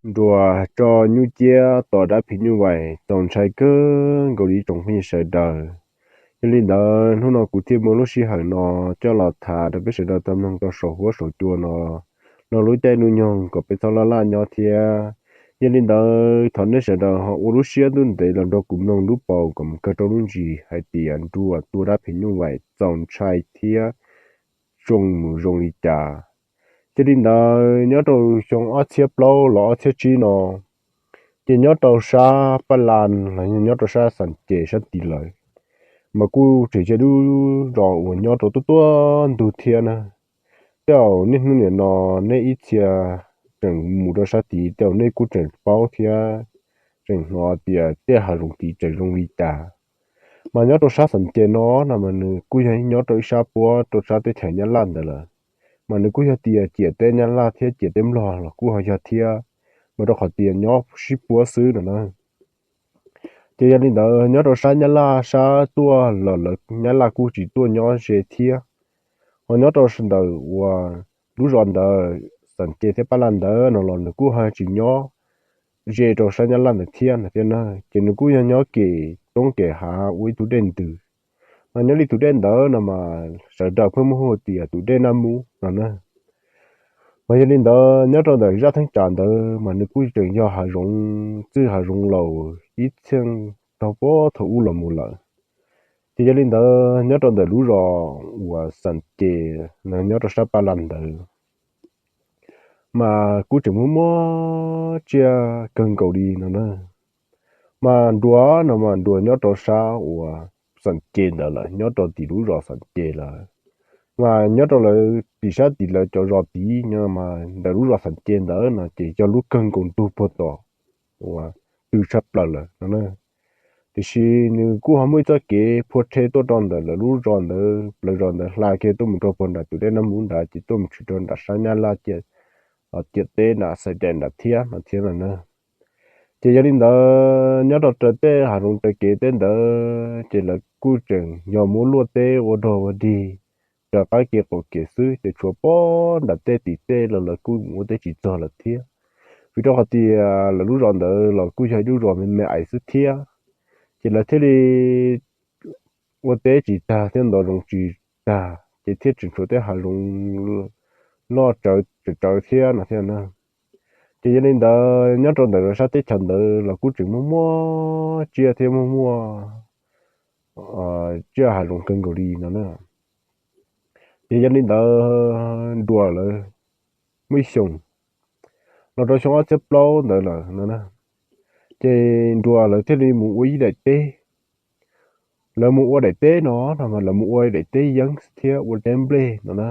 nruas tso nyuj ciab tos dab phim nyuj vais txaus ntshai kawg nkaus li tsoom phooj ywg sawv daws. Yog li ntawd hnub no kuv thiaj muaj lub sij hawm no coj los tham rau peb sawv daws tau mloog tau saum huab saum cua no, los lub caij lub nyoog kom peb txhob laj laj nyob thiab. Yog li ntawd thov nej sawv daws ho ua lub siab ntev los nrog kuv mloog lub paus kom mus kawg rau lub ntsis hais tias nruas tua dab phim nyuj vais txaus ntshai thiab zoo mus zoo li cas. Yog li ntawd nyob rau xyoo ob txhiab plaub los ob txhiab tsib no, ces nyob rau sab Paj Las los nyob rau sab Xas Ces sab tid lawm, mas kuj tseem yog lub zos uas nyob rau tuaj tuaj ntug thiab na. Tej zaum niaj hnub nim no nej ib txhia tseem mus rau sab tid tej zaum nej kuj tseem paub thiab tseem hnov tias tej hav zoov tid tseem zoo li cas. Mas nyob rau sab Xas Ces no no mas nws kuj yog nyob rau ib sab puab rau sab teb chaws Nyab Laj ntawd lawm, mas nws kuj yog tias ciam teb Nyab Laj thiab ciam teb Nplog los kuj ho yog thiab, mas rau qhov tias nyob sib puab xwb no na. Ces yog li ntawd nyob rau sab Nyab Laj sab tuaj los lawv Nyab Laj kuj tsis tuaj nyob ze thiab. Ho nyob rau ntawm uas lub zos ntawd Xas Ces thiab Paj Las ntawd no los nws kuj ho tsis nyob ze rau sab Nyab Laj ntawd thiab no thiab na. Ces nws kuj yog nyob kem roob kem hav ua ib tug dej ntws, mas nyob li tus dej ntawd no mas sawv daws pheej muaj hu tias tus dej Naj Mub no na. Mas yog li ntawd nyob rau ntawm zaj theeb tsam ntawd mas nws kuj tseem yog hav zoov txwj hav zoov laus ib txhiab tog puag thaum ub los mus lawm. Ces yog li ntawd nyob rau ntawm lub zos uas Xas Ces no nyob rau sab Paj Las ntawd mas kuj tseem muaj muaj tsiaj kawg nkaus li no na. Mas nruas no mas nruas nyob rau sab uas Xas Ces ntawd lawm, nyob rau tim lub zos Xas Ces lawm. Mas nyob rau lawv tim sab tim lawv cov zos tid no mas ntawm lub zos Xas Ces ntawd no ces yog lub kawg nkaus ntug puag tom uas tw tshaj plaws lawm no na. Tiam sis nws kuj ho muaj ib txoj kev phua rhe tuaj rau ntawm lawv lub zos ntawd, lawv zos ntawd hla kiag tuaj mus rau puag nram tus dej Naj Mub ntawd ces tuaj mus tshwm rau nram sab Nyab Laj ciam teb nram Xais Daim nram thiab no thiab no na. Ces yog li ntawd nyob rau raws tej hav zoov raws kev tej ntawd ces lawv kuj tseem yog muab luaj teb ua dog ua dig raws qab kev qaum kev xwb, ces tshuav pob nram tej tim tej los lawv kuj mus ua teb tsis txog lawm thiab. Vim rau qhov tias lawv lub zos ntawd los kuj yog ib lub zos me me ais xwb thiab, ces lawv thiaj li ua teb tsis tag thiab ntov zoov tsis tag ces thiaj tseem tshuav tej hav zoov loj tsawv tsawv thiab no thiab na. Ces yog li ntawd nyob rau ntawm sab teb chaws ntawd los kuj tseem muaj muaj tsiaj thiab muaj muaj tsiaj hav zoov kawg nkaus li no na. Ces yog li ntawd nruas lawv muaj ib xyoos los rau xyoo ob txhiab plaub ntawd lawm no na, ces nruas lawv thiaj li mus ua ib daim teb. Lawv mus ua daim teb no no mas lawv mus ua daim teb yeeb thiab ua teb nplej no na.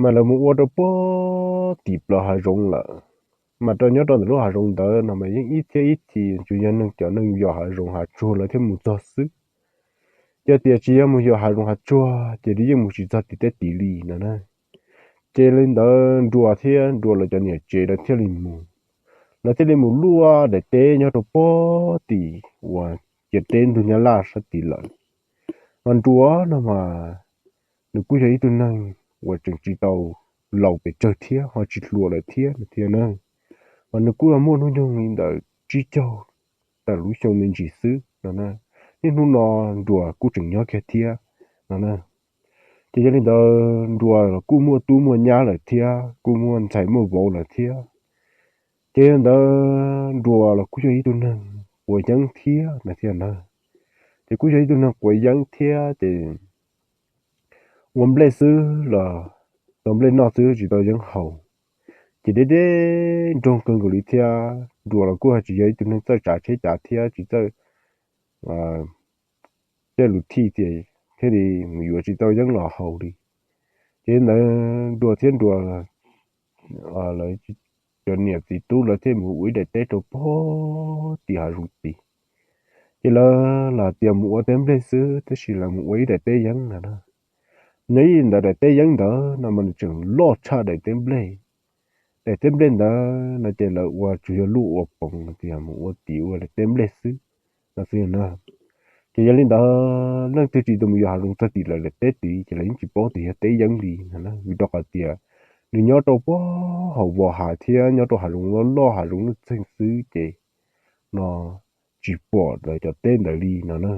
Mas lawv mus ua rau puag tim plaws hav zoov lawm. Mas rau nyob rau ntawm lub hav zoov ntawd no mas yeej ib txhiab ib txhis tsuas yog neeg cov neeg yos hav zoov hav tsuag lawv thiaj mus txog xwb. Yog tias tsis yog mus yos hav zoov hav tsuag ces lawv yeej mus tsis txog tim tej tid li no na. Ces li ntawd nruas thiab nruas lawv cov niam tsev lawv thiaj li mus, lawv thiaj li mus luaj daim teb nyob rau puag tim uas ciam teb ntug Nyab Laj sab tid lawm. Mas nruas no mas nws kuj yog ib tug neeg uas tseem tsis tau laus pes tsawg thiab ho tsis hluas lawm thiab no thiab na. Mas nws kuj muaj hnub nyoog li ntawm tsib caug tawm lub xyoo me ntsis xwb no na. Niaj hnub no nruas kuj tseem nyob kiag thiab no na. Ces yog li ntawd nruas los kuj muaj tub muaj nyab lawm thiab kuj muaj ntxhais muaj vauv lawm thiab. Ces yog li ntawd nruas los kuj yog ib tug neeg quav yeeb thiab no thiab na. Ces kuj yog ib tug neeg quav yeeb thiab ces ua nplej xwb los tau nplej noj xwb tsis tau yeeb haus. Ces deb deb nroog kawg nkaus li thiab nruas los kuj ho tsis yog ib tug neeg txawj tsav tsheb cav thiab tsis txawj tej lus thij tias thiaj li mus yuav tsis tau yeeb los haus li. Ces ntawd nruas thiab nruas lawv cov niam txiv tub lawv thiaj mus ua ib daim teb rau puag tim hav zoov tid. Ces lawv los tias mus ua teb nplej xwb tab sis lawv mus ua ib daim teb yeeb no na. Nyob li ntawd daim teb yeeb ntawd no mas nws tseem loj tshaj daim teb nplej. Daim teb nplej ntawd no ces lawv ua tsuas yog luj ua poov no tias mus ua tim ua daim teb nplej xwb no xwb na. Ces yog li ntawd leej twg tsis tau mus yos hav zoov txog tim lawv daim teb tid ces lawv yeej tsis paub tias yog teb yeeb li no na, vim rau qhov tias nws nyob rau puag hauv vos hav thiab nyob rau hav zoov loj loj hav zoov nuj txeeg xwb ces no tsis pom lawv cov teb ntawd li no na.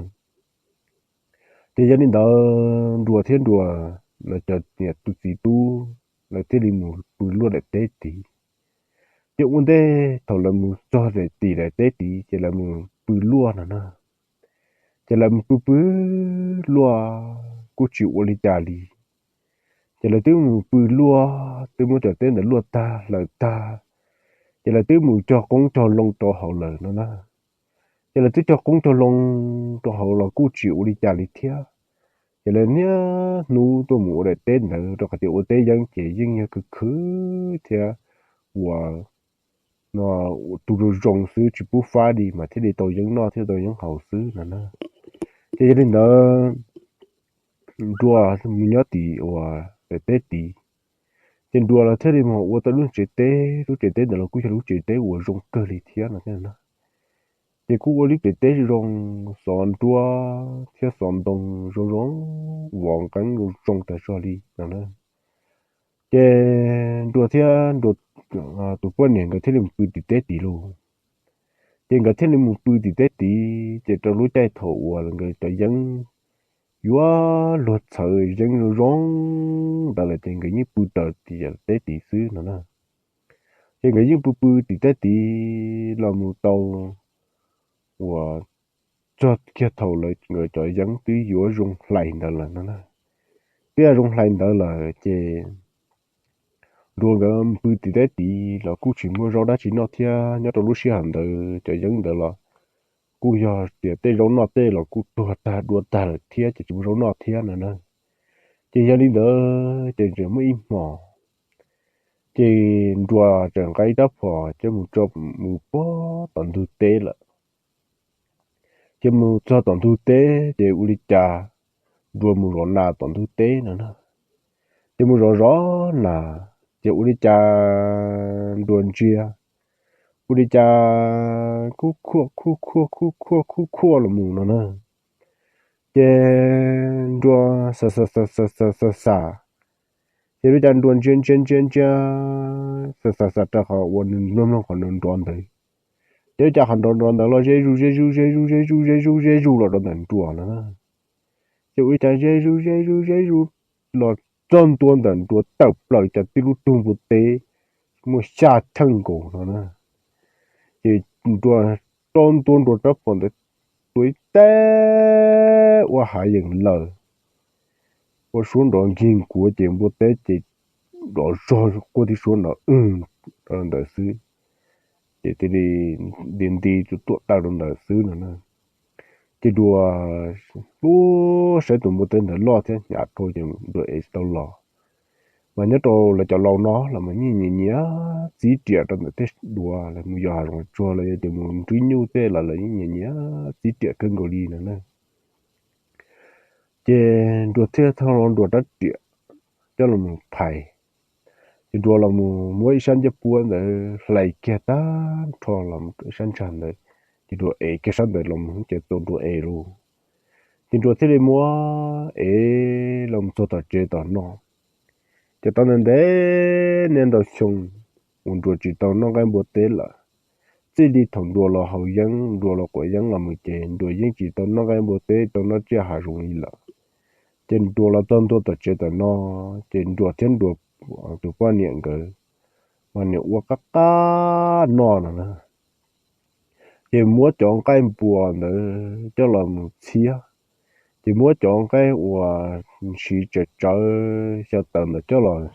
Ces yog li ntawd Nruas thiab Nruas lawv cov niam tus txiv tub lawv thiaj li mus pw luaj daim teb tid. Ces ua ntej thaum lawv mus txog daim tim daim teb tid ces lawv mus pw luaj no na. Ces lawv mus pw pw luaj kuj tsis ua li cas li. Ces lawv twb mus pw luaj twb muab cov teb ntawd luaj tag hlawv tag, ces lawv twb mus cog qoob cog loo rau hauv lawm no na. Ces lawv twb cog qoob cog loo rau hauv los kuj tsis ua li cas li thiab. Ces lawv niaj hnub tuaj mus ua daim teb ntawd rau qhov tias ua teb yeeb ces yeej yog khwv khwv thiab ua no tus zoo zoo xwb tsis pub fab li mas thiaj li tau yeeb noj thiab tau yeeb haus xwb no na. Ces yog li ntawd Nruas mus nyob tim uas daim teb tid. Ces Nruas los thiaj li mus ua tau lub tsev teb, lub tsev teb ntawd los kuj yog lub tsev teb uas zoo kawg li thiab no thiab na. Ces kuj ua lub tsev teb zoo, xov nruab thiab xov ntoo zoo zoo, vov nqeeb zoo zoo tag zog li no na. Ces Nruas thiab Nruas tus poj niam nkawd thiaj li mus pw tim teb tid lauj. Ces nkawd thiaj li mus pw tim teb tid, ces rau lub caij thaum uas nkawd cov yeeb yuav luag txhawv yeeb zoo zoo ntawd lawm ces nkawd yeej pw raws tim teb tid xwb no na. Ces nkawd yeej pw pw tim teb tid los mus tau uas txog kiag thaum lawv nkawd cov yeeb twb yuav zoo hlais ntawd lawm no na. Twb yuav zoo hlais ntawd lawm ces Nruas nkawd pw tim teb tid los kuj tsis muaj zaub dab tsi noj thiab. Nyob rau lub sij hawm ntawd cov yeeb ntawd los kuj yog tias tej zaub noj tej los kuj tuag tag dua tag lawm thiab ces tsis muaj zaub noj thiab no na. Ces yog li ntawd ces tseem muaj ib hmos ces Nruas tseem nqa ib rab phom coj mus tso mus puag tom ntug teb lawm. Ces mus txog tom ntug teb ces ua li cas Nruas mus zov nas tom ntug teb no na. Ces mus zov zov nas ces ua li cas Nruas ntsia, ua li cas khuj khuaj khuj khuaj khuj khuaj khuj khuaj los mus no na. Ces Nruas xav xav xav xav xav xav xav, ces ua li cas Nruas ntsia ntsia ntsia ntsia, xav xav xav rau qhov uas nws mloog mloog qhov nrov nrov ntawd, ces ua li cas qhov nrov nrov ntawd los ze zuj ze zuj ze zuj ze zuj ze zuj ze zuj los rau ntawm Nruas no na. Ces ua li cas ze zuj ze zuj ze zuj los txog ntua ntawm Nruas tawm plaws cas tib lub tug npua teb muaj xya cheej nkaus no na. Ces Nruas rau ntua Nruas rab phom ntawd tua ib teg ua hav yeem lawm, ua suab nrov nkig nkuav ces npua teb ces nrov zog quaj tib suab nrov wj rau ntawd xwb. Ces thiaj li nti nti tuam taw rau ntawd xwb no na. Ces Nruas lub saib tus npua teb ntawd loj thiab hnyav dhau ces Nruas ev tsis tau los. Mas nyob rau lawv cov laus no los mas yeej nyiam nyiam txib riam rau ntawm tej duav, lawv mus yos hav zoov tsuag los yog tias mus nrhiav nyuj tej los lawv yeej nyiam nyiam txib riam kawg nkaus li no na. Ces Nruas thiaj thau Nruas rab riam coj los mus phais. Ces Nruas los mus muab ib sab ncej puab ntawd hlais kiag tag nrho los ib sab ntsag ntawd, ces Nruas ev kiag sab ntawd los mus ces txaus Nruas ev lauj. Ces Nruas thiaj li muab ev los txog tom tsev tom no. Ces tau ntev ntev niaj ntau xyoo uas Nruas tsis tau noj nqaij npua teb lawm. Txij li thaum Nruas los haus yeeb, Nruas los quav yeeb los mus ces Nruas yeej tsis tau noj nqaij npua teb, tau noj tsiaj hav zoov li lawm. Ces Nruas los txog ntua tom tsev tom no, ces Nruas thiab Nruas tus poj niam nkawd mas niam ua qab qab noj no na. Ces muab cov nqaij npua ntawd coj los mus txhiab, ces muab cov nqaij uas siv tsawv tsawv xyaw tawv ntawd coj los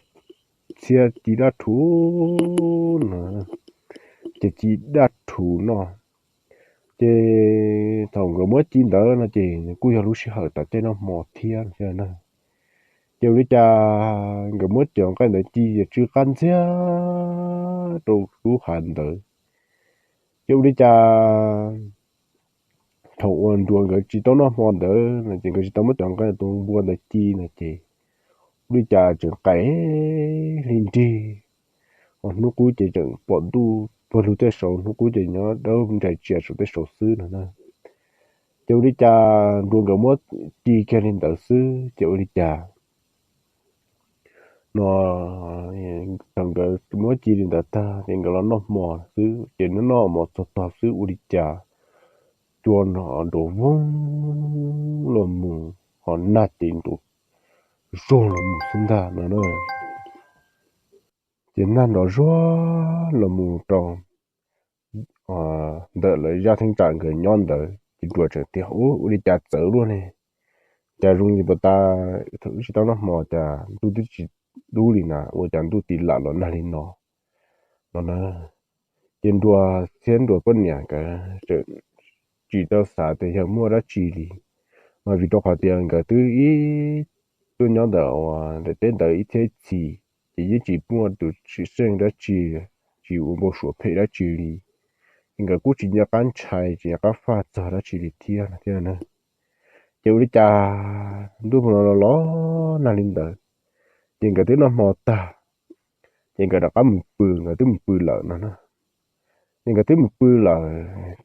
txhiab ci daj rhuv no, ces ci daj rhuv noj. Ces thaum nkawd muab ci ntawd no ces kuj yog lub sij hawm tom tej noj hmo thiab na. Ces ua li cas nkawd muab cov nqaij ntawd ci ces tsw qab ntxiag rau lub hav ntawd. Ces ua li cas thaum uas Nruas nkawd tsis tau noj hmo ntawd no ces nkawd tsis tau muab cov nqaij tus npua ntawd ci no ces ua li cas tseem qaim hli nrig, hnub qub ces tseem pom ntuj pawg lug tej saud, hnub qub ces nyob dawb nrais tsias saum tej saud xwb no na. Ces ua li cas Nruas nkawd muab ci kiag li ntawd xwb ces ua li cas no, thaum nkawd muab ci li ntawd tag ces nkawd los noj hmo xwb, ces noj noj hmo txog tog xwb ua li cas cua no nrov voog los mus, ho nag ces nrov zuag los mus xwb ntag no na. Ces nag nrov zuag los mus rau ntawm lawv zaj theeb tsam nkawd nyob ntawd ces Nruas tseem tias, Ub, ua li cas txawv luaj ne? Cas zoo li puas tas thaum wb tsis tau noj hmo cas ntuj twb tsis dub li na, ua cas ntuj tis lam los nag li no? No na. Ces Nruas thiab Nruas poj niam nkawd tseem tsis tau xav tias yog muaj dab tsi li, mas vim rau qhov tias nkawd twb ib tuaj nyob ntawm daim teb ntawd ib thiab ib txhis, ces yeej tsis muaj tus tshwj xeeb dab tsi, tsis ua npau suav phem dab tsi li. Ces nkawd kuj tsis nco qab ntshai tsis nco qab faj txog dab tsi li thiab no thiab na. Ces ua li cas ntuj los los nag li ntawd, ces nkawd twb noj hmo tag, ces nkawd rov qab mus pw, nkawd twb mus pw lawm no na. Ces nkawd twb mus pw lawm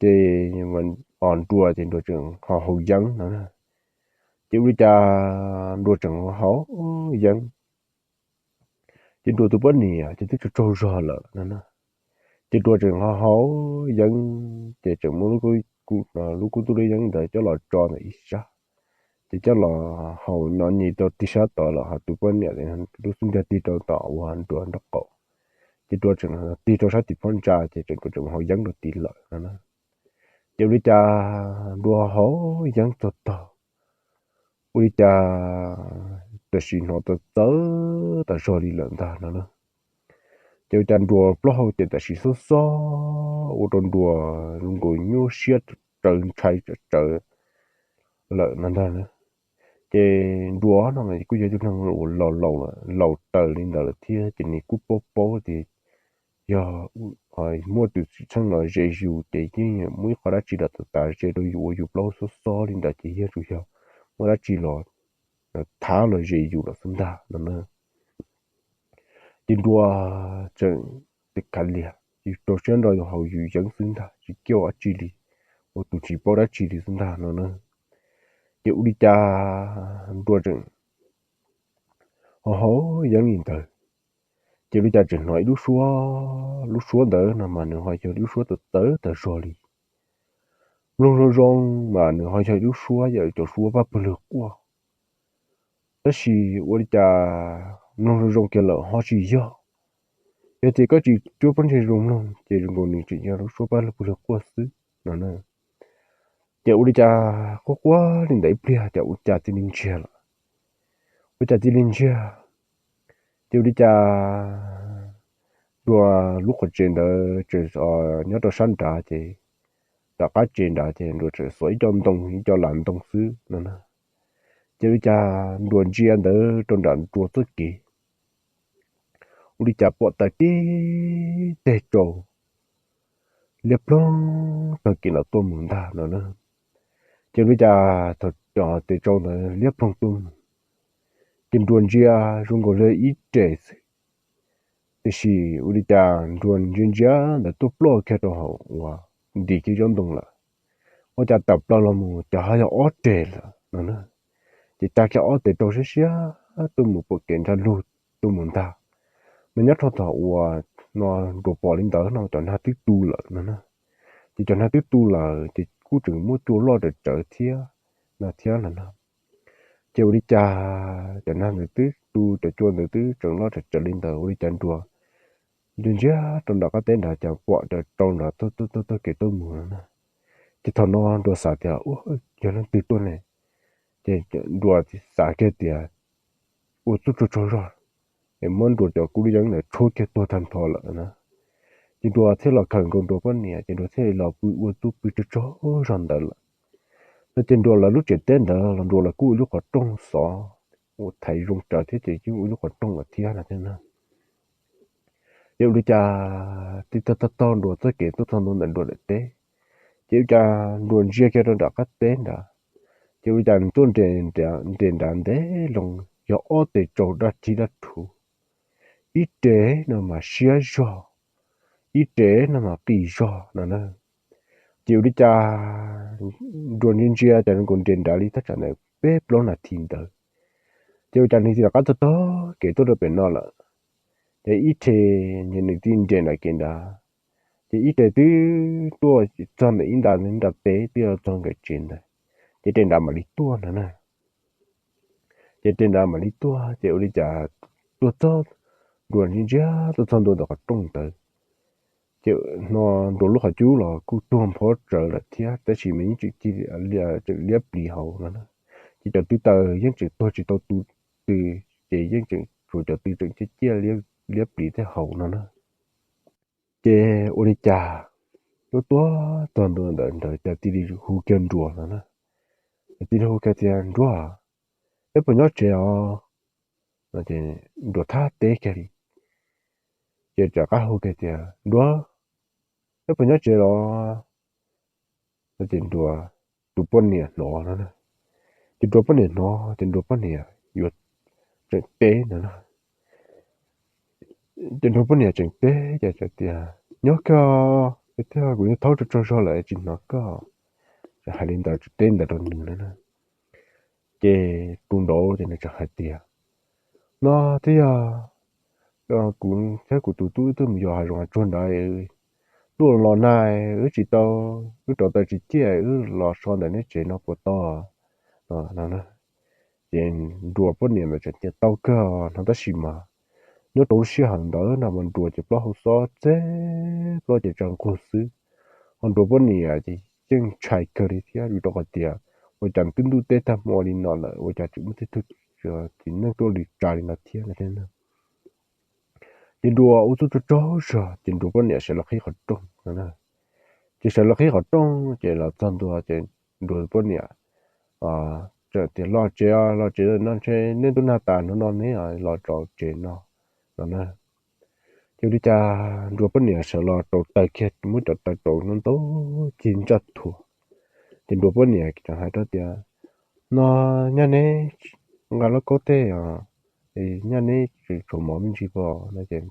ces Nruas ces Nruas tseem ho haus yeeb no na. Ces ua li cas Nruas tseem haus yeeb, ces Nruas tus poj niam ces twb tsaug tsaug zog lawm no na. Ces Nruas tseem ho haus yeeb ces tseem muab lub kub tub lub yeeb ntawd coj los tso ntawm ib sab, ces coj los haus nyo nyi rau tig sab tod lawm, ho tus poj niam lub xub ntiag tig rau tom uas Nruas nraub qaum, ces Nruas tseem tig rau sab tim phab ntsa ces tseem Nruas tseem haus yeeb rau tid lawm no na. Ces ua li cas Nruas haus yeeb txog tog, ua li cas tam sim hnov txawv txawv tas zog li lawm ntag no na. Ces ua li cas Nruas plaub hau ces tam sim xob xob, ua rau Nruas zoo nkaus nyuaj siab tsawv ntshai tsawv lawm no ntag. Ces Nruas no kuj yog ib tug neeg uas laus laus lawm, laus taws li ntawd lawm thiab ces nws kuj paub paub tias yog muaj tus txheej no ze yus ces yeej muaj ib qho dab tsi los txawv tas ze rau yus ua yus plaub hau xob xob li ntawd ces yog tsuas yog muaj dab tsi los thav los ze yus los xwb ntag no na. Ces Nruas tseem tis khav liag, yus rau siab nrog yus haus yus yeeb xwb ntag, tsis coj dab tsi li, ua tus tsis paub dab tsi li xwb ntag no na. Ces ua li cas Nruas tseem ho haus yeeb li ntawd, ces ua li cas tseem hnov ib lub suab, lub suab ntawd no mas nws ho yog ib lub suab txawv txawv tas zog li. Mloog zoo zoo mas nws ho yog ib lub suab yam cov suab paj pawg lug quaj. Tab sis ua li cas mloog zoo zoo kiag lawm ho tsis yog. Yog tias koj tsis cuab pob ntseg zoo mloog ces zoo nkaus nws tseem yog lub suab paj pawg lug quaj xwb no na. Ces ua li cas quaj quaj li ntawd ib pliag ces ua cas cia li ntsiag lawm. Ua cas cia li ntsiag, ces ua li cas Nruas lub qhov tsev ntawd tseem nyob rau sab nrad ces tom qab tsev nrad ces Nruas tseem xuas ib co ntoo ib co las ntoo xwb no na. Ces ua li cas Nruas ntsia ntawd rau nram Nruas txoj kev, ua li cas pom tawm tib teg tsau liab ploog taug kev los tuaj mus ntag no na. Ces ua li cas thaum cov tes tsau ntawd liab ploog tuaj mus, ces Nruas ntsia zoo nkaus li ib re xwb, tiam sis ua li cas Nruas ntsia ntsia ntawd tuaj ploj kiag rau hauv uas nti kiag tsob ntoo lawm. Ua cas tawm plaws los mus ces ho yog ob re lawm no na. Ces tag kiag ob tes tsau siab siab tuaj mus pom kev nrag lug tuaj mus ntag. Mas nyob rau thaum uas no Nruas pom li ntawd no cov nag twb tu lawm no na. Ces cov nag twb tu lawm ces kuj tseem muaj cua loj rawv tsawv thiab no thiab no na. Ces ua li cas cov nag ntawd twb tu, cov cua ntawd twb tseem loj rawv tsawv li ntawd ua li cas Nruas ntsia ntsia rau nram qab teb nrad ces pom cov tsau nrad tuaj tuaj tuaj kev tuaj mus no na. Ces thaum no Nruas xav tias, Ua, yog leej twg tuaj ne? Ces Nruas xav kiag tias ua txuj tsaug tsaug zog es muab Nruas cov kub lub yeeb ntawd tshuab kiag tuag tag nrho lawm na. Ces Nruas thiaj los khawm nkaus Nruas poj niam ces Nruas thiaj li los pw ua txuj pw tsaug tsaug zog ntawd lawm. No ces Nruas lawv lub tsev teb ntawd los Nruas lawv kuj ua lub qhov rooj xov uas thaiv zoo tsawv thiab ces yeej ua lub qhov rooj lawm thiab no thiab na. Ces ua li cas tib tag tag taug Nruas txoj kev tuaj txog ntua ntawm Nruas daim teb, ces ua li cas Nruas ntsia kiag rau nram qab teb nrad, ces ua li cas nws tuaj nres nrad ntev loo yog ob tes tsau daj rhib daj rhuv, ib re no mas siab zog, ib re no mas qis zog no na. Ces ua li cas Nruas ntsia ntsia ces nws nres nrad li thaj tsam ntawm peb plaub nas this ntawd, Ces ua cas nws txiv rov qab tuag tog kev tuaj rau pem no lawm. Ces ib txhia ces nws txiv nres nram kev nrad, ces ib txhia twb tuaj txog ntawm ib nta nra teb twb yuav txog nkawd tsev ntawd, ces tej nrad mam li tuaj no na. Ces tej nrad mam li tuaj ces ua li cas tuaj txog, nruas ntsia ntsia tuaj txog ntua ntawm qhov rooj ntawd. Ces no nruas lub qhov cub los kuj tuag nphob tsawv lawm thiab tab sis mas yeej tseem liab plis hauv no na. Ces cov tw taws yeej tseem tuag tsis tau tus tw, ces yeej tseem tshuav cov tw tseem ciaj ciaj liab plis tej hauv no na. Ces ua li cas tuaj tuaj txog ntua ntawm ntawd ces cia li hu kiag nruas no na. Ces cia li hu kiag tias, Nruas, peb puas nyob tsev os? Nruas thab teb kiag li. Ces rov qab hu kiag tias, Nruas, peb puas nyob tsev los? Ces nruas, tus poj niam hnov no na. Ces nruas poj niam hnov ces nruas poj niam yuav tseem teb no na. Ces nruas poj niam tseem teb ces tias, Nyob kawg, thiab kuv yeej thaub tsaug tsaug zog lawm tsis hnov koj. Hais li ntawd tseem teb ntawd rau nws no na. Ces tus nraud ces nws tseem hais tias, No thiab yog kuv thiab kuv tus tub wb tuaj mus yos hav zoov hav tsuag ntawd, ntuj los nag wb tsis tau, wb rauv taws tsis ciaj wb los so ntawm neb tsev no puas tau? No na. Ces nruas poj niam ntawd tseem tias, Tau kawg no tab sis mas nyob rau lub sij hawm ntawd no mas nruas ces plaub hau xob txeg plaub ces tsa nquag xwb. Ho nruas poj niam ces yeej ntshai kawg li thiab vim rau qhov tias ua cas twb ntuj teb tag hmo li no lawm ua cas tseem muaj tej tug txiv neej tuaj li tsa li no thiab no. Ces nruas ua txuj tsaug tsaug zog ces nruas poj niam sawv los qhib qhov rooj no. Ces sawv los qhib qhov rooj ces los txog ntua ces nruas poj niam tseem tias, Los tsev, los tsev no, neb ntuj nag tas no no neb los rau tsev no no na. Ces ua li cas nruas poj niam sawv los rauv taws kiag, muab cov taws rauv ntau ntau cig ntsaj thuav. Ces nruas poj niam tseem hais rau tias, No nyaj neb nqa lauj kaub tej os, nyaj neb tseem tshuav mov me ntsis pom no ces,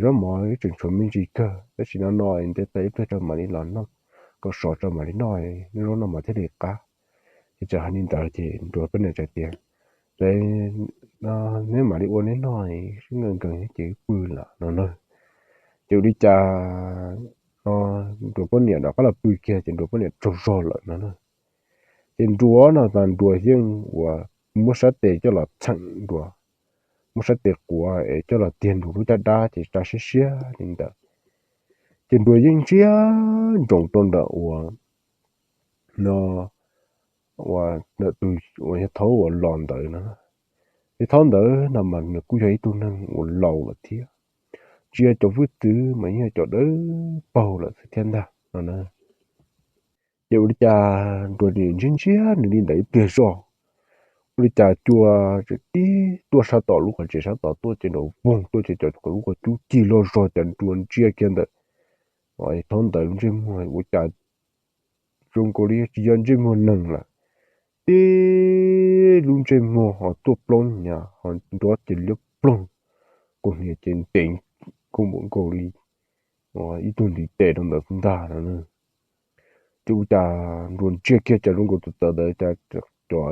Zaub mov wb tseem tshuav me ntsis kawg tab sis no no nte taws ib pliag tso mam li los noj, kom sov tso mam li noj, noj zaub noj mov thiaj li qab. Ces txawm hais li ntawd ces nruas poj niam txawm tias, Ces neb mam li ua neb noj, sib nkees nkees ces wb pw lawm no na. Ces ua li cas nruas poj niam rov qab los pw kiag ces nruas poj niam tsaug zog lawm no na. Ces nruas no mas nruas yeej uas muab sab tes coj los txheem nruas, muab sab tes quav es coj los tiag nruas lub caj dab ces tsa siab siab li ntawd. Ces nruas yeej ntsia ntsoov rau ntawm uas no, uas ntawm tus uas yog thaub uas los ntawd no. Yog thaub ntawd no mas nws kuj yog ib tug neeg uas laus lawm thiab, tsis yog cov hwj txwv mas yeej yog cov dawb paug lawm xwb thiab ntag no na. Ces ua li cas nruas ntsia ntsia nws li ntawd ib pliag zoj, ua li cas cua tib tuaj sab tom lub qhov tsev sab tod tuaj ces nruas voog tuaj ces cov lub qhov cub cig loj zog ces nruas ntsia kiag ntawm thaub ntawd lub ntsej muag ua cas zoo nkaus li tsis yog ntsej muag neeg lawm, tib lub ntsej muag ho tuaj plaub nyav ho nrov ces liab ploog, kaus hniav ces ntev kub npaum nkaus li ib tug ntiv tes rau ntawd ntag no. Ces ua cas nruas ntsia kiag cas zoo nkaus tus tawv ntawd cas cov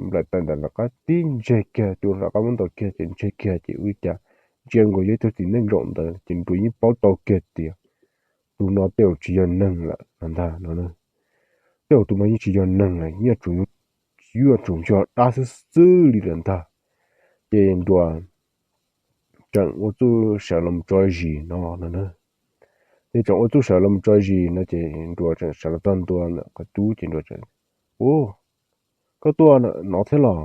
nplaim taws ntawd rov qab tib ntseg kiag, cua rov qab muab ntaus kiag ces ntseg kiag ces ua li cas ntsia nkaus yog ib tug txiv neej zaum ntawd ces nruas yeej paub tau kiag tias tus no tej zaum tsis yog neeg lawm no ntag no. Tej zaum tus no yeej tsis yog neeg lawm, yeej tsuas yog, yeej tsuas yog dab xwb xwb li lawm ntag. Ces nruas tseem ua txuj sawv los tso zis no no na. Ces tseem ua txuj sawv los tso zis no ces nruas tseem sawv los txog ntua ntawm qhov cub ces nruas tseem, U, koj tuaj no thiab los?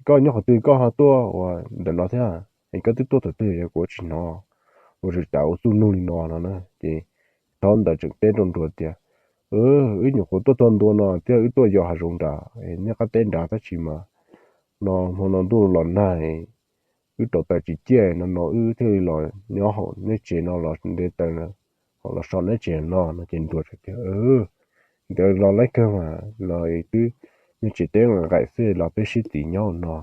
Koj nyob qhov twg koj ho tuaj ua ntawm no thiab? Es koj twb tuaj thaum twg es kuv tsis hnov? Nruas tseem ua txuj nug li no no na. Ces thaub ntawd tseem teb rau nruas tias, Wb nyuam qhuav tuaj txog ntua no thiab wb tuaj yos hav zoov nrad, nej qab teb nrad tab sis mas no hmo no ntuj los nag, wb rauv taws tsis ciaj no no wb thiaj li los nyob hauv neb tsev no los nte taws, ho los so neb tsev no no. Ces nruas tias, Ntawd los laib kawg mas los twb, nej tsev teb nqaim xwb los peb sib txiv nyob no.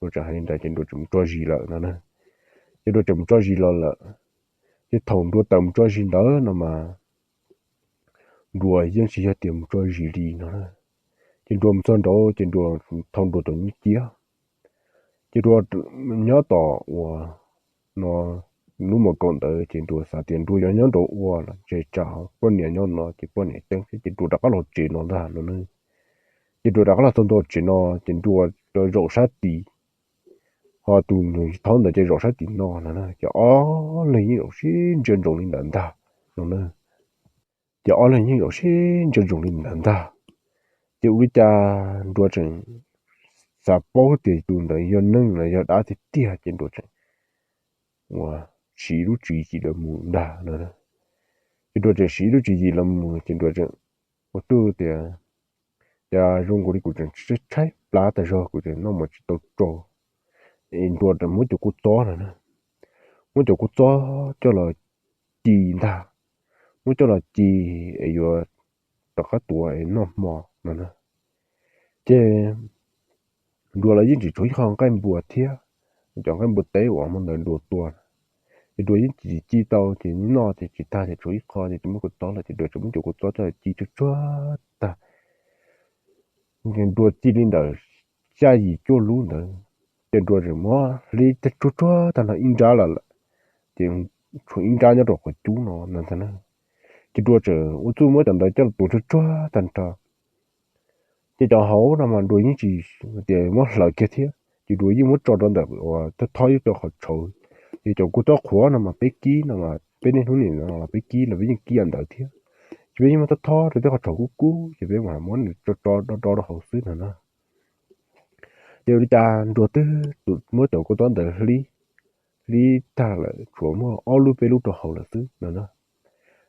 Nruas tseem hais li ntawd ces nruas tseem mus tso zis lawm no na. Ces nruas tseem mus tso zis los lawm. Ces thaum nruas tawm mus tso zis ntawd no mas nruas yeej tsis yog tias mus tso zis li no. Ces nruas mus txog nraud ces nruas thau nruas tus nyiaj ciab, Ces Nruas nyob tom uas no lub mos kaum ntawd ces Nruas xav tias Nruas yuav nyob nraud ua los ntshe tsam poj niam nyob no ces poj niam ceeb thiab ces Nruas rov qab los tsev no ntag no na. Ces Nruas rov qab los txog ntua tsev no ces Nruas zaum sab tid, ho tus nws thaub ntawd ces zaum sab tim no no na, ces ob leeg yeej zaum sib ntsia ntsoov li ntawd ntag no na. Ces ob leeg yeej zaum sib ntsia ntsoov li ntawd ntag. Ces ua li cas Nruas tseem xav paub tias tus ntawd yog neeg los yog dab tiag tiag ces Nruas tseem ua siv lub tswv yim los mus ntag no. Ces Nruas tseem siv lub tswv yim los mus ces Nruas tseem ua tuj tias, cas zoo nkaus li kuv tseem tshaib plab tas zog, kuv tseem noj mov tsis tau tsau. Es Nruas tseem muab cov kua txob no na, muab cov kua txob coj los ci ntag, muab coj los ci es yuav rov qab tuav es noj hmo no na. Ces Nruas los yeej tsis tshuav ib qho nqaij npua thiab, cov nqaij npua teb uas hmo ntawd Nruas tua, ces Nruas yeej tsis ci tau ces noj ces tsis tag ces tshuav ib qho ces tsis muab kua txob lawm ces Nruas tseem muab cov kua txob coj los ci tsuag tsuag tag. Nruas ci li ntawm xya yim cuaj lub ntawd, ces Nruas tseem muab hlib tsuag tsuag tag nrho ib nrab los lawm, ces tshuav ib nrab nyob rau qhov cub no ntag na. Ces Nruas tseem ua txuj muab cov ntawd coj los tuav tsuag tsuag tag nrho. Ces cov hauv no mas Nruas yeej tsis tias muab hlawv kiag thiab, ces Nruas yeej muab tso rau ntawm uas thob thob ib rau qhov tshauv. Ces cov kua txob qhuav no mas peb kib no mas peb niaj hnub nim no los peb kib los peb yeej kib ntawd thiab. Ces peb yeej muab thob thob rau tej qhov tshauv kub kub ces peb mam muab nws tso tso do do rau hauv xwb no na. Ces ua li cas Nruas twb muab cov kua txob ntawd hlib, hlib tag lawm tshuav muaj ob lub peb lub rau hauv lawm xwb no na.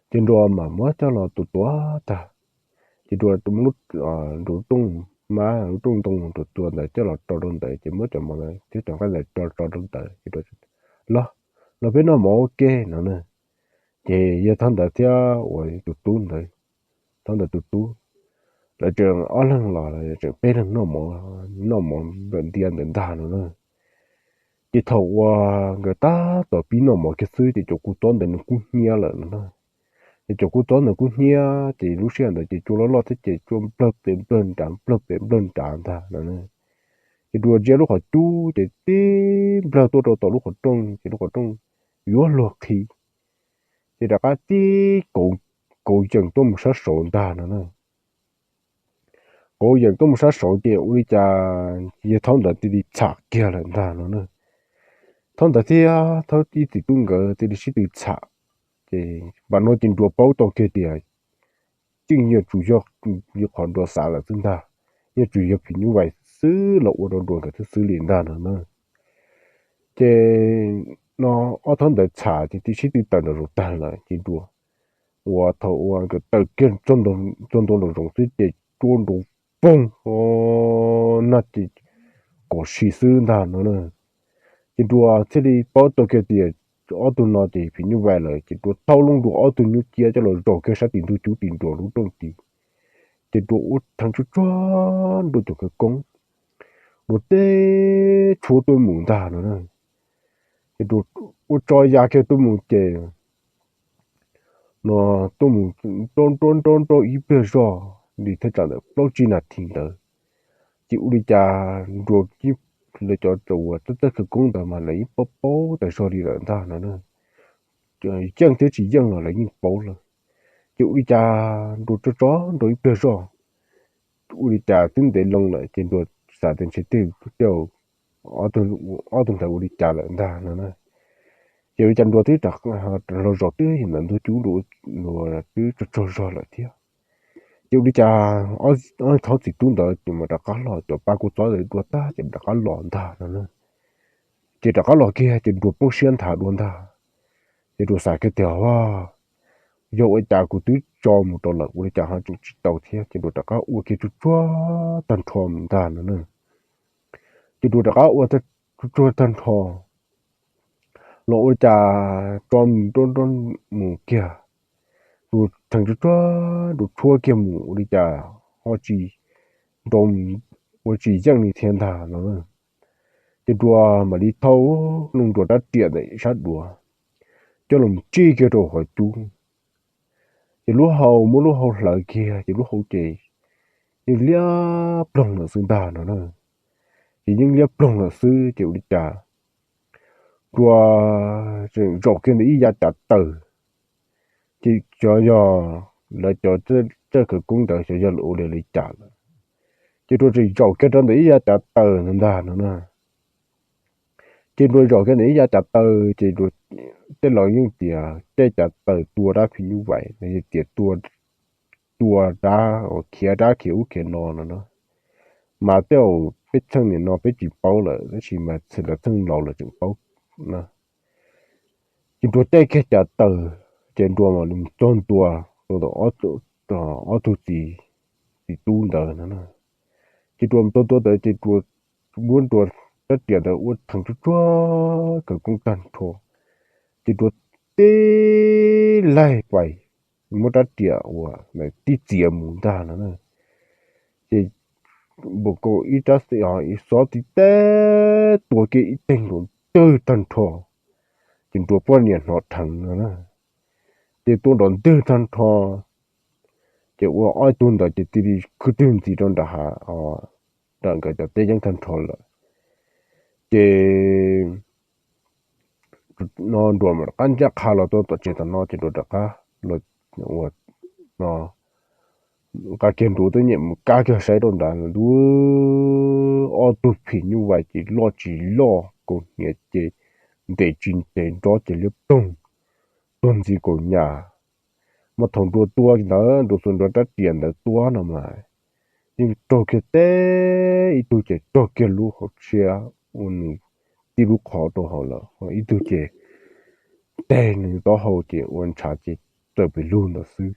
Ces Nruas mam muab coj los tuav tuav tag, ces Nruas muab lub, Nruas lub rooj mab lub rooj ntoo Nruas tua ntawd coj los rau rau ntawd ces muab cov mov ntawd thiab cov nqaij ntawd rau rau rau ntawd ces Nruas, los, los peb noj mov ua ke no na. Ces yog thaub ntawd thiab uas tus tub ntawd, thaub ntawd tus tub, lawv tseem ob leeg los tseem peb leeg noj mov, noj mov nplawm ntia ntawd ntag no na. Ces thaum uas nkawd tab tom pib noj mov kiag xwb ces cov kua txob ntawd nws kub hnyiab lawm no na. Ces cov kua txob ntawd kub hnyiab ces lub sij hawm ntawd ces cua loj loj thiab ces cua nplawg pem nplawg nrad nplawg pem nplawg nrad ntag no na. Ces Nruas ntsia lub qhov cub ces tib nplawg tuaj rau tom lub qhov rooj ces lub qhov rooj yuav luag qhi, ces rov qab tib kauv yeem tuaj mus sab saud ntag no na. Kauv yeem tuaj mus sab saud ces ua li cas yawg thaub ntawd cia li txham kiag lawm ntag no na. Thaub ntawd thiab thaub ib txiv tub nkawd cia li sib tw txham, ces npam no ces Nruas paub tau kiag tias yeej yuav tsum yog qhov Nruas xav lawm xwb ntag, yuav tsum yog phim nyuj vais xwb los ua rau Nruas nkawd xwb xwb li ntag no na. Ces no ob thaub ntawd txham ces cia li sib tw tawm nraum zoov tag lawm ces Nruas uas thaum uas nkawd tawm kiag txog ntua nraum zoov xwb ces cua nrov poog, nag ces kom si xwb ntag no na. Ces Nruas thiaj li paub tau kiag tias ob tug no ces phim nyuj vais lawm ces Nruas thau loo Nruas ob tug nyuj ciab coj los zaum kiag sab tim ntug cub tim Nruas lub rooj tid. Ces Nruas ua theej tsuag tsuag Nruas cov khawv koob, Nruas teb tshuab tuaj mus ntag no na. Ces Nruas ua tso ya kiag tuaj mus ces no tuaj mus nrau nrau nrau nrau ib pliag zog li thaj tsam ntawm plaub tsib nas this ntawd, ces ua li cas Nruas lawv cov uas txawj khawv koob ntawd mas lawv yeej paub paub tas zog li lawm ntag no na. Yeej thiab tsis yeej los lawv yeej paub lawm. Ces ua li cas Nruas tso tso Nruas ib pliag zog, ua li cas twb ntev loo lawm ces Nruas xav tias ntshe tej, tej ob tug ntawd ua li cas lawm ntag no na. Ces ua li cas Nruas twb rov los zaum twb ntawm ntug cub, Nruas twb tsaug tsaug zog lawm thiab. Ces ua li cas ob thaub txiv tub ntawd ces mas rov qab los, cov pa kua txob ntawd dua tag ces rov qab los ntag no na. Ces rov qab los kiag ces Nruas poob siab nthav dua ntag. Ces Nruas xav kiag tias, yog ua cas kuv twb tso mus rau lawm ua li cas ho tseem tsis tau thiab, ces Nruas rov qab ua kiag tsuag tsuag tag nrho mus ntag no na. Ces Nruas rov qab ua tsuag tsuag tag nrho los ua li cas tso mus rau mus kiag, Nruas theej tsuag tsuag Nruas tshuab kiag mus ua li cas ho tsis nrau, ua tsis yeej li thiab ntag no na. Ces Nruas mam li thau loo Nruas rab riam ntawm sab duav coj los tsij kiag rau qhov cub. Ces lub hau, muab lub hau hlawv kiag ces lub hau ces yeej liab ploog lawm xwb ntag no na. ces yeej liab ploog lawm xwb ces ua li cas Nruas tseem zaum kiag ntawm ib yav cav taws, ces xyov yog lawv cov txawj khawv koob ntawd xyov yog lawv ua li cas lawm, ces Nruas tseem zaum kiag rau ntawm ib yav cav taws ntag no na. Ces Nruas zaum kiag ntawm ib yav cav taws ces Nruas tej laus yeej tias caij cav taws tua dab phim nyuj vais no yog tias tua dab khiav dab khiav ub khiav no no na. Mas tej zaum peb txheej niam no peb tsis paub lawm tab sis mas lawv txheej laus lawv tseem paub na. Ces Nruas caij kiag cav taws, ces Nruas mam li mus txog ntua rau ntawm ob tug txiv, txiv tub ntawd no na. Ces Nruas mus txog ntua ntawd ces Nruas muab Nruas rab riam ntawd ua theev tsuag tsuag khawv koob tag nrho, ces Nruas tib laig pais muab rab riam uas tib txiav mus ntag no na. Ces npam kaum ib rab xi ib xob tib teg tua kiag ib teg nrov ntwg tag nrho, ces Nruas poj niam hnov dheev no na. Ces tua nrov ntwg tag nrho, ces ua ob tug ntawd ces cia li khwb twg ntxiv rau nram hav, nram nkawd cov teb yeeb tag nrho lawm. Ces no Nruas mam rov qab ncaj qha los rau tom tsev tom no ces Nruas rov qab los ua no, nqa kiag nruv twb nyem mus kab kiag saib rau nrad ntuj, ob tug phim nyuj vais ces loj tsis loj, kaus hniav ces ntev tsis ntev, nrob ces liab ploog tuag ntxiv kaum nyam. Mas thaum Nruas tua ntawd Nruas xuas Nruas rab riam ntawd tua no mas yeej raug kiag teb, ib tug ces raug kiag lub hauv siab ua nws tib lub qhov rau hauv lawm, ib tug ces teg nws taub hau ces ua ntshav ces txawm pes lug ntawd xwb.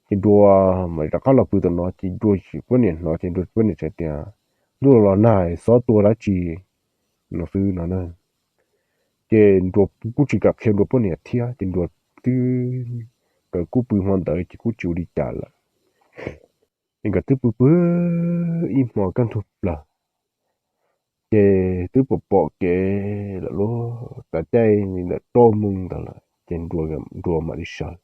Ces Nruas mam rov qab los pw tom no ces Nruas poj niam hnov ces Nruas poj niam txawm tias, ntuj los los nag xob tua dab tsi no xwb no na. Ces Nruas kuj tsis kam qhia Nruas poj niam thiab ces Nruas twb, nkawd kuj pw hmo ntawd ces kuj tsis ua li cas lawm. Ces nkawd twb pw pw ib hmo kaj ntug plaws, ces twb pom pom kev lawm lauj, tav caij li ntawm rau moos ntawd lawm ces Nruas mam li sawv.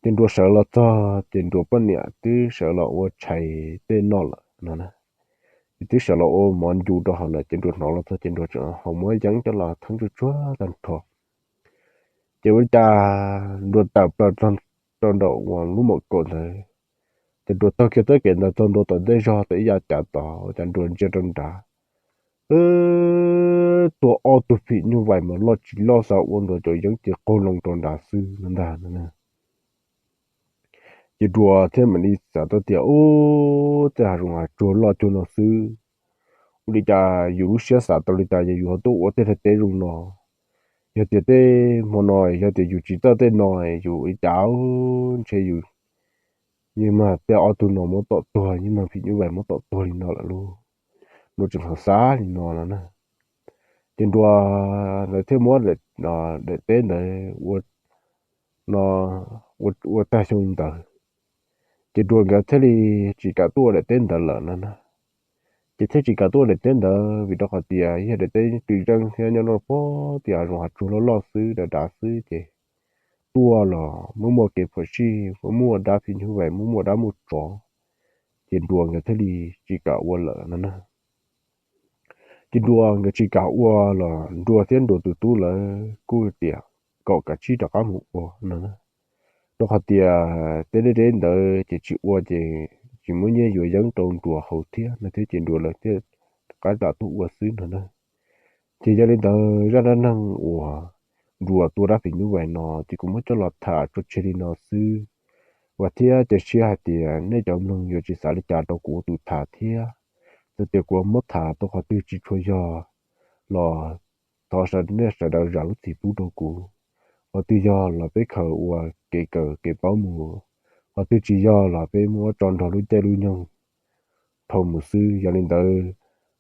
Ces Nruas sawv los txog ces Nruas poj niam twb sawv los ua tshais tej noj lawm no na. Ces twb sawv los ua mov ncu rau hauv lawm ces Nruas hnov los txog ces Nruas tseem haus mov yeeb coj los theeb tsuag tsuag tag nrho. Ces ua li cas Nruas tawm plaws rau nraum uas lub mom kaum ntawd, ces Nruas taug kiag txoj kev ntawd txog ntua tom ntej zog tau ib yav cav tod, ua cas Nruas ntsia rau nrad, tuaj ob tug phim nyuj vais mas loj tsis loj xav ua Nruas cov yeeb ces qaug loo rau nrad xwb no ntag no. Ces Nruas thiaj mam li xav tau tias, ub, tej hav zoov hav tsuag loj cuag no xwb, ua li cas yus lub siab xav tau li cas yog yus ho tuaj ua tej teb zoo no. Yog tias tej hmo no yog tias yus tsis txawj tej no, yus ua li cas ntshe yus yeej mag tej ob tug no muab tom tuag, yeej mag phim nyuj vais muab tom tuag li no lawm lauj. Nruas tseem hnov xav li no no na. Ces Nruas lawv thiaj muab daim teb ntawd ua no, ua tag xyoo ntawd, ces Nruas nkawd thiaj li tsis kam tuaj ua daim teb ntawd lawm no na. Ces thiaj tsis kam tuaj ua daim teb ntawd vim rau qhov tias yog daim teb twm zeej thiab nyob rau pem tej hav zoov hav tsuag loj loj xwb dav dav xwb ces tuaj los muaj muaj kev phom sij, muaj muaj dab phim nyuj vais, muaj muaj dab muaj tsov, ces Nruas nkawd thiaj li tsis kam ua lawm no na. Ces Nruas nkawd tsis kam ua los Nruas thiab Nruas tus tub lawv kuj tias kom kav tsij rov qab mus ua no na. Rau qhov tias tej deb deb ntawd ces tsis ua ces tsis muaj nyiaj yuav yeeb rau Nruas haus thiab no thiab ces Nruas lawv thiaj rov qab lam tuaj ua xwb no na. Ces yog li ntawd zaj dab neeg uas Nruas tua dab phim nyuj vais no ces kuv muab coj los tham tso tseg li no xwb. Vam thiab cia siab hais tias nej cov mloog yuav tsis xav li cas rau kuv ua tus tham thiab. Txawm tias kuv muab tham tau qhov twg tsis tshua yog los thov nej sawv daws zam lub txim pub rau kuv. Qhov twg yog los peb khaws ua kev kawm kev paub mus, qhov twg tsis yog los peb muab tso nrog lub caij lub nyoog dhau mus xwb. Yog li ntawd,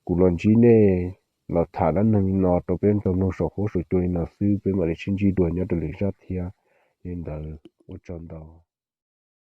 kuv los ntsib nej los tham dab neeg li no rau peb tau mloog saum huab saum cua li no xwb, peb mam li sib ntsib dua nyob rau lwm zaj thiab. Yog li ntawd ua tsaug ntau.